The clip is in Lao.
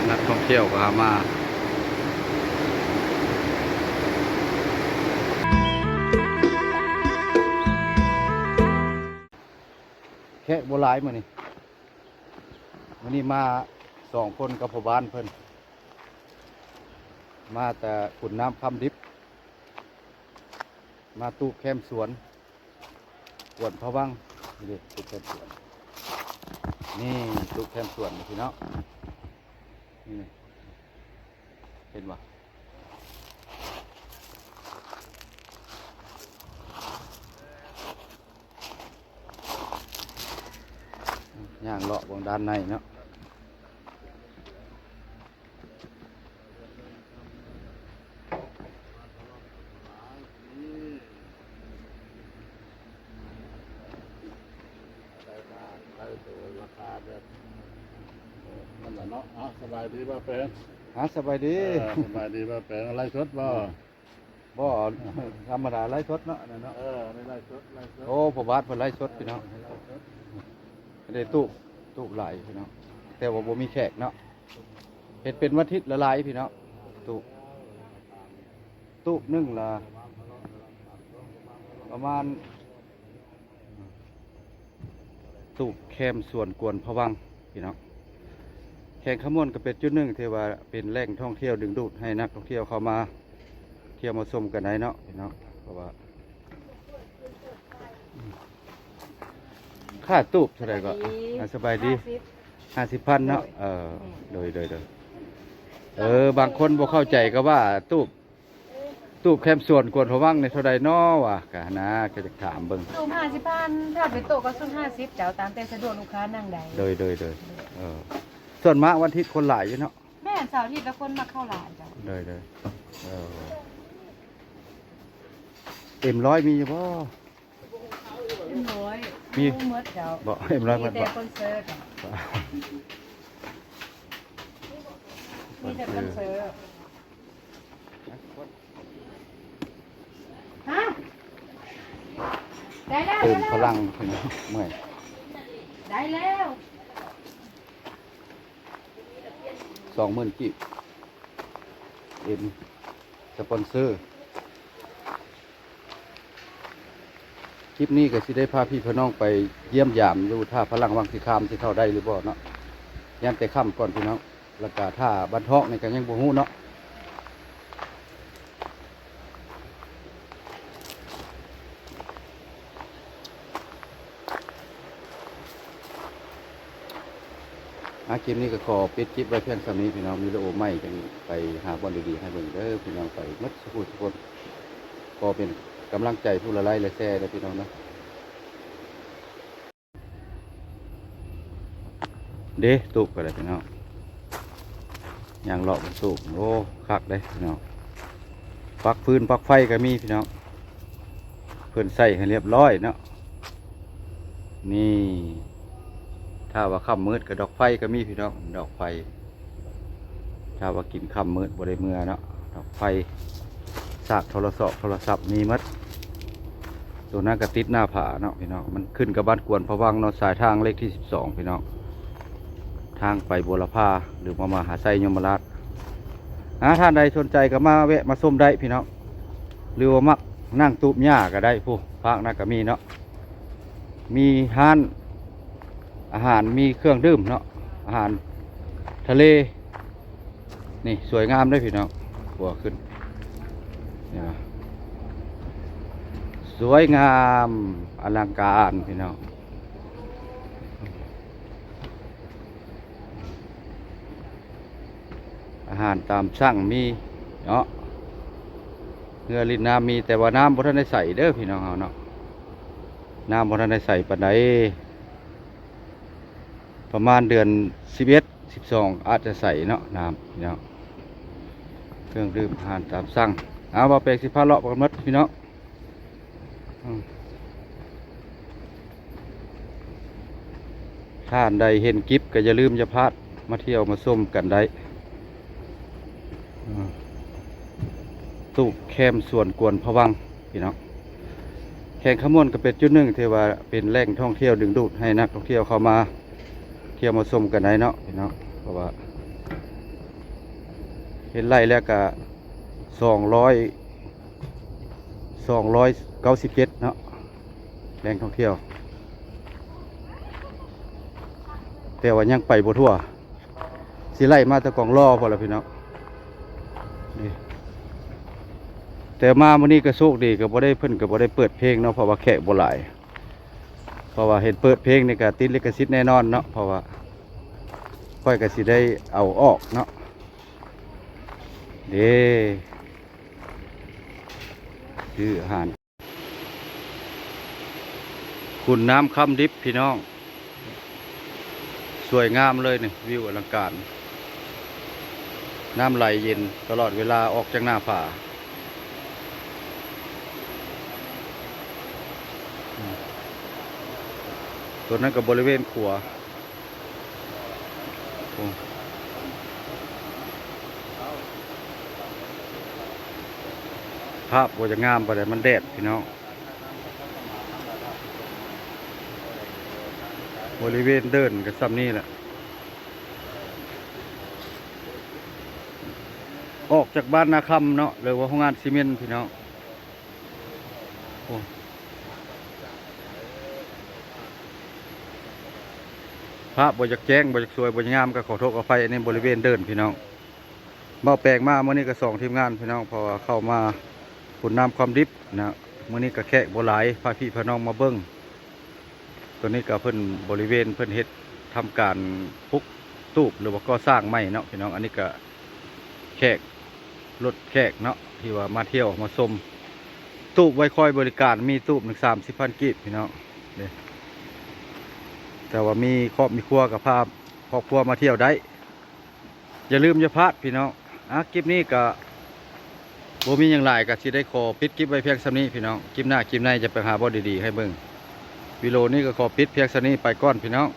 ນັກທ່ອງທ່ຽວກໍມາ ແຂກບໍ່ຫຼາຍມື້ນີ້. ມື້ນີ້ມາສອງຄົນກັບພໍ່ບ້ານເພິ່ນ ມາແຕ່ຂຸນນ້ຳຄຳດິບ ມາຕູບແຄມສວນ ກວນພະວັງ. ນີ້ເດ້ ຕູບແຄມສວນ ນີ້ ຕູບແຄມສວນນີ້ພີ່ນ້ອງ ນີ້ ເຫັນບໍ່? ຍ່າງເລາະເບິ່ງດ້ານໃນເນາະ. ໄດ້ໂຕລາຄາແບບນັ້ນລະເນາະ. ເອົາ ສະບາຍດີບ່າວແປງ. ອ່າ ສະບາຍດີ. ເອີ ສະບາຍດີບ່າວແປງ. ໄລຟ໌ສົດບໍ່? ບໍ່ ທຳມະດາໄລຟ໌ສົດເນາະ ອັນນັ້ນເນາະ. ເອີ ໄລຟ໌ສົດ ໄລຟ໌ສົດ. ໂອ້ ພໍ່ບາດເພິ່ນໄລຟ໌ສົດພີ່ນ້ອງ. ເອີ ໄລຟ໌ສົດ. ໄດ້ຕູບ ຕູບຫຼາຍພີ່ນ້ອງ ແຕ່ວ່າບໍ່ມີແຂກເນາະ. ເຮັດເປັນວັນທິດລະຫຼາຍພີ່ນ້ອງ. ຕູບ ຕູບໜຶ່ງລະປະມານ ຕູບແຄມສວນກວນພະວັງພີ່ນ້ອງ. ແຂວງຄຳມ່ວນກໍເປັນຈຸດໜຶ່ງທີ່ວ່າເປັນແຫຼ່ງທ່ອງທ່ຽວດຶງດູດໃຫ້ນັກທ່ອງທ່ຽວເຂົ້າມາທ່ຽວມາຊົມກັນໄດ້ເນາະພີ່ນ້ອງ. ເພາະວ່າ ຄ່າຕູບເທົ່າໃດກໍ? ສະບາຍດີ. ອ່າ ສະບາຍດີ. ຫ້າສິບ ຫ້າສິບພັນເນາະ. ໂດຍ ເອີ ແມ່ນ ໂດຍ ໂດຍ ໂດຍ. ເອີ ບາງຄົນບໍ່ເຂົ້າໃຈກໍວ່າຕູບ ຕູບແຄມສວນກວນພະວັງນີ້ເທົ່າໃດນໍວ່າ ກະຫັ້ນນະ ກະຢາກຖາມເບິ່ງ. ສູງຫ້າສິບພັນ ຖ້າເປັນໂຕະກໍສູງຫ້າສິບ ເຈົ້າ ຕາມແຕ່ສະດວກລູກຄ້ານັ່ງໃດ. ໂດຍ ໂດຍ ໂດຍ. ເອີ ສ່ວນມາກວັນທິດຄົນຫຼາຍຢູ່ເນາະ. ແມ່ນ ເສົາອາທິດລະຄົນມັກເຂົ້າຫຼາຍເຈົ້າ. ໂດຍ ໂດຍ. ເອີ ເອັມຮ້ອຍມີຢູ່ບໍ່? ເອັມຮ້ອຍ ມີ ໝົດເຈົ້າ. ບໍ່ ເອັມຮ້ອຍໝົດ. ມີແຕ່ ບໍ່ ສະປອນເຊີ ມີແຕ່ສະປອນເຊີ. ຮະ ໄດ້ແລ້ວ ເຕີມພະລັງເພິ່ນເມື່ອຍ. ໄດ້ແລ້ວ ສອງໝື່ນກີບ ເອັມ ສະປອນເຊີ. ຄລິບນີ້ກໍຊິໄດ້ພາພີ່ພານ້ອງໄປຢ້ຽມຢາມຢູ່ທ່າພະລັງວັງສີຄາມ ຊິເຂົ້າໄດ້ຫຼືບໍ່ເນາະ. ຢ້ານແຕ່ຄ່ຳກ່ອນພີ່ນ້ອງ ແລ້ວກະທ່າບ້ານທອກນີ້ກໍຍັງບໍ່ຮູ້ເນາະ. ອ່າ ຄລິບນີ້ກໍຂໍປິດຄລິບໄວ້ພຽງສ່ຳນີ້ພີ່ນ້ອງ. ມີວິດີໂອໃໝ່ຈັ່ງໄປຫາບ່ອນດີໆໃຫ້ເບິ່ງເດີພີ່ນ້ອງ ໄປໝົດສູ່ຜູ້ສູ່ຄົນ. ຂໍເປັນກຳລັງໃຈຜູ້ລະໄລກ໌ລະແຊເດີພີ່ນ້ອງເດີ. ເດ້ ຕູບກໍໄດ້ພີ່ນ້ອງ ຍ່າງເລາະເບິ່ງຕູບ. ໂອ້ ຄັກເດ້ພີ່ນ້ອງ ປັກຟືນປັກໄຟກໍມີພີ່ນ້ອງ. ເພິ່ນໃສ່ໃຫ້ລຽບຮ້ອຍເນາະ. ນີ້ ຖ້າວ່າຄ່ຳມືດກໍດອກໄຟກໍມີພີ່ນ້ອງ ດອກໄຟ. ຖ້າວ່າກິນຄ່ຳມືດບໍ່ໄດ້ເມືອເນາະ ດອກໄຟ ສາກໂທລະສອບໂທລະສັບມີໝົດ. ໂຕນັ້ນກໍຕິດໜ້າຜາເນາະພີ່ນ້ອງ ມັນຂຶ້ນກັບບ້ານກວນພະວັງເນາະ ສາຍທາງເລກທີສິບສອງພີ່ນ້ອງ ທາງໄປບົວລະພາ ຫຼືວ່າມາຫາໄຊຍົມມະລາດ. ຖ້າທ່ານໃດສົນໃຈກໍມາແວະມາຊົມໄດ້ພີ່ນ້ອງ ຫຼືວ່າມັກນັ່ງຕູບຫຍ້າກໍໄດ້. ຜູ້ພາກນັ້ນກໍມີເນາະ ມີຮ້ານອາຫານ ມີເຄື່ອງດື່ມເນາະ ອາຫານທະເລ. ນີ້ສວຍງາມເດ້ພີ່ນ້ອງ ຂົວຂຶ້ນ ນີ້ນະ ສວຍງາມອະລັງການພີ່ນ້ອງ. ອາຫານຕາມສັ່ງມີເນາະ ເຮືອຫຼິ້ນນ້ຳມີ ແຕ່ວ່ານ້ຳບໍ່ທັນໄດ້ໃສເດີພີ່ນ້ອງເຮົາເນາະ ນ້ຳບໍ່ທັນໄດ້ໃສປານໃດ. ປະມານເດືອນສິບເອັດ ສິບສອງ ອາດຈະໃສເນາະ ນ້ຳພີ່ນ້ອງ. ເຄື່ອງດື່ມ ອາຫານຕາມສັ່ງ. ເອົາ ບ່າວແປງຊິພາເລາະກັນໝົດພີ່ນ້ອງ. ທ່ານໃດເຫັນຄລິບກໍຢ່າລືມຢ່າພາດ ມາທ່ຽວມາຊົມກັນໄດ້. ຕູບແຄມສວນກວນພະວັງພີ່ນ້ອງ. ແຂວງຄຳມ່ວນກໍເປັນຈຸດໜຶ່ງທີ່ວ່າເປັນແຫຼ່ງທ່ອງທ່ຽວດຶງດູດໃຫ້ນັກທ່ອງທ່ຽວເຂົ້າມາທ່ຽວມາຊົມກັນໄດ້ເນາະພີ່ນ້ອງ. ເພາະວ່າ ເຮັດໄລ່ແລ້ວກະສອງຮ້ອຍ ສອງຮ້ອຍເກົ້າສິບເຈັດເນາະ ແຫຼ່ງທ່ອງທ່ຽວ ແຕ່ວ່າຍັງໄປບໍ່ທົ່ວ ຊິໄລ່ມາແຕ່ກອງລໍພຸ້ນລະພີ່ນ້ອງ ນີ້ ແຕ່ມາມື້ນີ້ກໍໂຊກດີ ກໍບໍ່ໄດ້ ເພິ່ນກໍບໍ່ໄດ້ເປີດເພງເນາະ ເພາະວ່າແຂກບໍ່ຫຼາຍ ເພາະວ່າເຫັນເປີດເພງນີ້ກໍຕິດລິຂະສິດແນ່ນອນເນາະ ເພາະວ່າຂ້ອຍກໍຊິໄດ້ເອົາອອກເນາະ ເດ້ ຊື້ອາຫານ ຂຸນນ້ຳຄຳດິບພີ່ນ້ອງ ສວຍງາມເລີຍນີ້ ວິວອະລັງການ ນ້ຳໄຫຼເຢັນຕະຫຼອດເວລາອອກຈາກໜ້າຜາ ຕົວນັ້ນກໍບໍລິເວນຂົວ ໂອ້ ພາບບໍ່ຈະງາມປານໃດ ມັນແດດພີ່ນ້ອງ ບໍລິເວນເດີ່ນກໍຊ່ຳນີ້ແຫຼະ ອອກຈາກບ້ານນາຄຳເນາະ ຫຼືວ່າໂຮງງານຊີເມັນພີ່ນ້ອງ ໂອ້ ພາບບໍ່ຢາກແຈ້ງ ບໍ່ຢາກສວຍ ບໍ່ຢາກງາມ ກໍຂໍໂທດຂໍອະໄພ ອັນນີ້ບໍລິເວນເດີ່ນພີ່ນ້ອງ ເບົາແປງມາມື້ນີ້ກໍສອງທີມງານພີ່ນ້ອງ ເພາະວ່າເຂົ້າມາຂຸນນ້ຳຄຳດິບນະ ມື້ນີ້ກໍແຂກບໍ່ຫຼາຍ ພາພີ່ພານ້ອງມາເບິ່ງ ຕົວນີ້ກໍເພິ່ນ ບໍລິເວນເພິ່ນເຮັດ ທຳການປຸກຕູບ ຫຼືວ່າກໍ່ສ້າງໃໝ່ເນາະພີ່ນ້ອງ ອັນນີ້ກໍແຂກ ລົດແຂກເນາະ ທີ່ວ່າມາທ່ຽວມາຊົມ ຕູບໄວ້ຄອຍບໍລິການ ມີຕູບໜຶ່ງສາມສິບພັນກີບພີ່ນ້ອງ ເດ້ ແຕ່ວ່າມີຄອບມີຄົວກໍພາຄອບຄົວມາທ່ຽວໄດ້ ຢ່າລືມຢ່າພາດພີ່ນ້ອງ ອາ ຄລິບນີ້ກໍບໍ່ມີຫຍັງຫຼາຍ ກໍຊິໄດ້ຂໍປິດຄລິບໄວ້ພຽງສ່ຳນີ້ພີ່ນ້ອງ ຄລິບໜ້າຄລິບໃນຈະໄປຫາບ່ອນດີໆໃຫ້ເບິ່ງ ວິດີໂອນີ້ກໍຂໍປິດພຽງສ່ຳນີ້ໄປກ່ອນພີ່ນ້ອງ